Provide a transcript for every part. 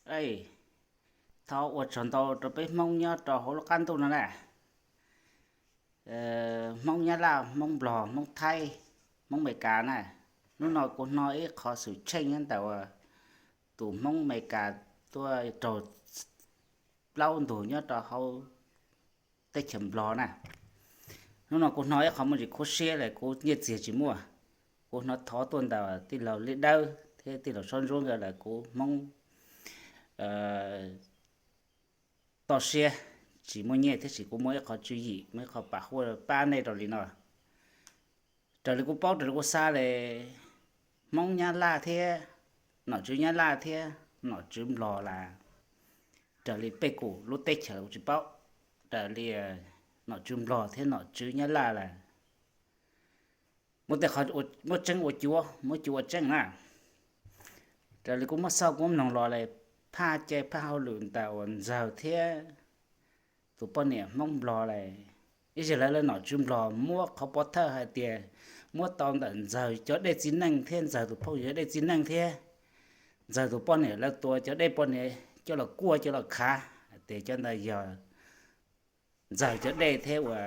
Thov ua tsaug ntau rau peb Hmoob nyob rau hauv lub qab ntuj no na. Hmoob Nyab Laj, Hmoob Nplog, Hmoob Thaib, Hmoob Amelikas na. Hnub no kuv hnov ib qho xwm txheej nyob ntawm tus Hmoob Amelikas tuaj raug plaub ntug nyob rau hauv teb chaws Nplog na. Hnub no kuv hnov ib qho muaj ntsis khuv siab lawm, kuv nyiaj txiag tsis muaj. Kuv hnov thov tuaj ntawm tij laug Liaj Dawb thiab tij laug Sob Ntsuab nkawd lawm, kuv Hmoob toj siab tsis muaj nyiaj thiab, sis kuv muaj ib qho tswv yim, muaj ib qho pam huaj pab nej rau li no. Raws li kuv paub, raws li kuv xav li, Hmoob Nyab Laj thiab nom tswv Nyab Laj thiab nom tswv Nplog las, raws li pej kum lub teb chaws kuv tsis paub, raws li nom tswv Nplog thiab nom tswv Nyab Laj las muaj tej qho muab tseeb ua cuav, muab cuav ua tseeb na. Raws li kuv muab xauj kuv mloog los li, phaj cai phaj hauj lwm ntawm uas Ntxawg thiab tus poj niam Hmoob Nplog li, ib zaug lawv lawv nom tswv Nplog muab qhov pov thawj hais tias muab tau ntawm Ntxawg cov dej txiv neej thiab Ntxawg tus phooj ywg dej txiv neej thiab Ntxawg tus poj niam lawv tua cov dej poj niam coj los kuaj coj los khav, hais tias cov ntawd yog Ntxawg cov dej thiab uas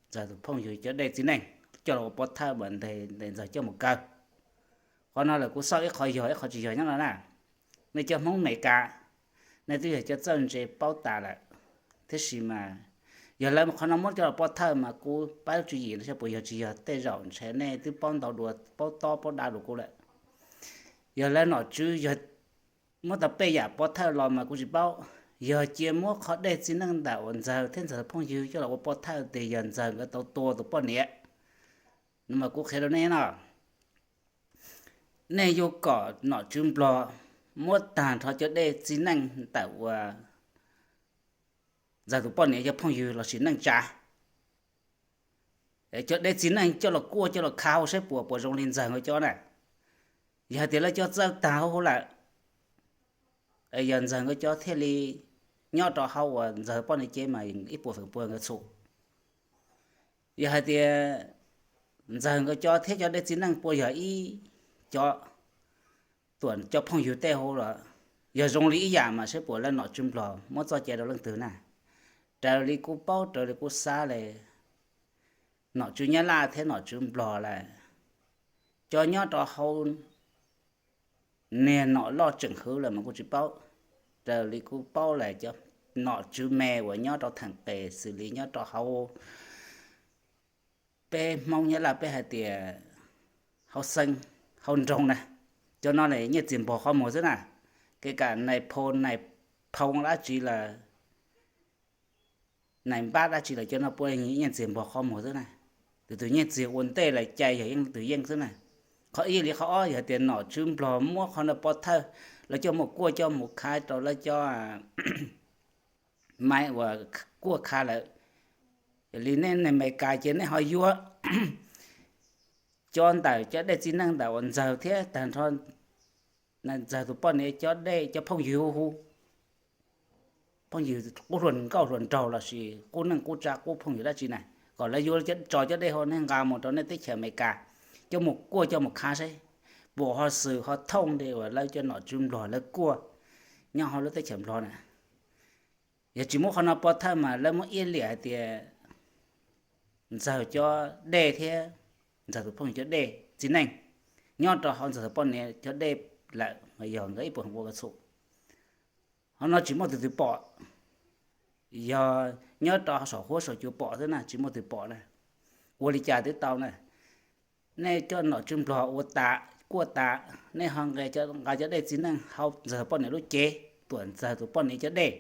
Ntxawg tus phooj ywg cov dej txiv neej coj los ua pov thawj mas ntes Ntxawg coj mus kaw. Qhov no lawm kuv xauj ib qho yog ib qho tsis yog nyob no na. Nej cov Hmoob Amelikas, nej twb yog cov txawj ntse paub tas lawm, tiam sis mas yog lawv qhov no muab coj los pov thawj mas kuv pab lub tswv yim no saib puas yog tsis yog. Tej zaum ntshe nej twb paub ntau dua, paub tob paub dav dua kuv lawm. Yog lawv nom tswv yog muab tau peb yam pov thawj los mas kuv tsis paub. Yog cia muab qhov dej txiv neej ntawm uas Ntxawg thiab Ntxawg phooj ywg coj los ua pov thawj tias yog Ntxawg nkawd tau tua tus poj niam no mas kuv qhia rau nej no, nej yuav kom nom tswv Nplog muab tag nrho cov dej txiv neej ntawm uas Ntxawg tus poj niam cov phooj ywg los sis neej tsa, cov dej txiv neej coj los kuaj coj los khav saib puas puas zoo li Ntxawg nkawd cov na. Yog hais tias lawv cov txawj tag huv huv lawm, yog Ntxawg nkawd cov thiaj li nyob rau hauv uas Ntxawg poj niam cev mas ib puas feem pua nkawd txhum. Yog hais tias Ntxawg nkawd cov thiab cov dej txiv neej puas yog ib cov, Tuam cov phooj ywg tej huv los, yog zoo li ib yam mas saib puas lawv nom tswv Nplog muab txoj cai rau leej twg na. Raws li kuv paub raws li kuv xav li, nom tswv Nyab Laj thiab nom tswv Nplog lawm, cov nyob rau hauv niag nom loj tseem hwv lawm mas kuv tsis paub. Raws li kuv paub lawm cov nom tswv me uas nyob rau theem qes xws li nyob rau hauv peb Hmoob Nyab Laj peb hais tias hauv xeev, hauv nroog na, cov no nyiaj txiag npog qhov muag xwb na. Kev kam nais phoo nais phoo dab tsi lawm, nais npab dab tsi lawm cov no puav leej nyiaj txiag npog qhov muag xwb na. Tus twg nyiaj txiag ua ntej lawm cai yog yeej tus yeej xwb na. Qhov ib li qhov ob yog tias nom tswv Nplog muab qhov no pov thawj, lawv coj mus kuaj coj mus khav rau lawv cov maiv uas kuaj khav lawm. Yog li nej Amelikas ces nej ho yuav cov ntawm cov dej txiv neej ntawm uas Ntxawg thiab tag nrho Ntxawg tus poj niam cov dej cov phooj ywg hu hu, phooj ywg qub hluas nkauj hluas nraug los sis qub neej qub tsa qub phooj ywg dab tsi na, kom lawv yuav tso cov dej hauv nej nqa mus rau nej teb chaws Amelikas, coj mus kuaj coj mus khav seb puas ho xwm ho thooj li uas lawv cov nom tswv Nplog lawv kuaj nyob hauv lub teb chaws Nplog na. Yog tsis muab qhov no pov thawj mas lawv muab iab liam hais tias Ntxawg cov dej thiab Ntxawg tus phooj ywg cov dej txiv neej nyob rau hauv Ntxawg tus poj niam cov dej lawm mas yog nkawd ib puas feem pua nkawd txhum. Qhov no tsis muaj tus twg pom, yog nyob rau saum huab saum cua pom xwb na, tsis muaj tus pom na. Ua li cas twb tau na? Nej coj nom tswv Nplog ua tas, kuaj tas, nej ho nqa cov dej txiv neej hauv Ntxawg poj niam lub cev, tuam Ntxawg tus poj niam cov dej,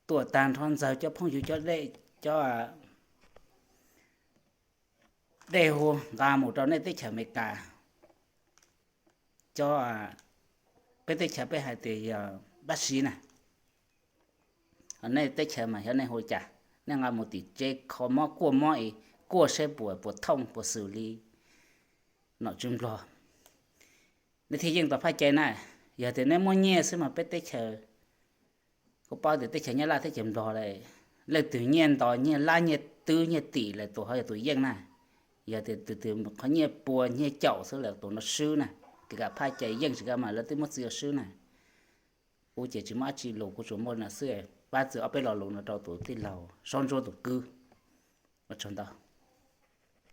tuam tag nrho Ntxawg cov phooj ywg cov dej, cov dej hu nqa mus rau nej teb chaws Amelikas, cov, peb teb chaws peb hais tias yog dab tsi na. Nej teb chaws mas xyov nej hu li cas, nej nqa mus tim tsev kho mob kuaj mob es kuaj saib puas puas thooj puas xwm li nom tswv Nplog. Nej thiaj yeej tau phaj cai na. Yog tias nej muaj nyiaj xwb mas peb teb chaws, kuv paub tias teb chaws Nyab Laj teb chaws Nplog lawm, leej twg nyiaj nto nyiaj lab nyiaj twb nyiaj tim lawm tus ho yog tus yeej na. Yog tias tus twg qhov nyiaj pua nyiaj caum xwb lawm tus no swb na. Kev kam phaj cai yeej tsis kam mas lawv twb muab txiv ua swb na. Kuv ces tsis muaj dab tsi lus, kuv tsuas muaj no xwb. Pab txwv ob peb lo lus no rau tus tij laug Saub Ntsuab tus kwv. Ua tsaug ntau.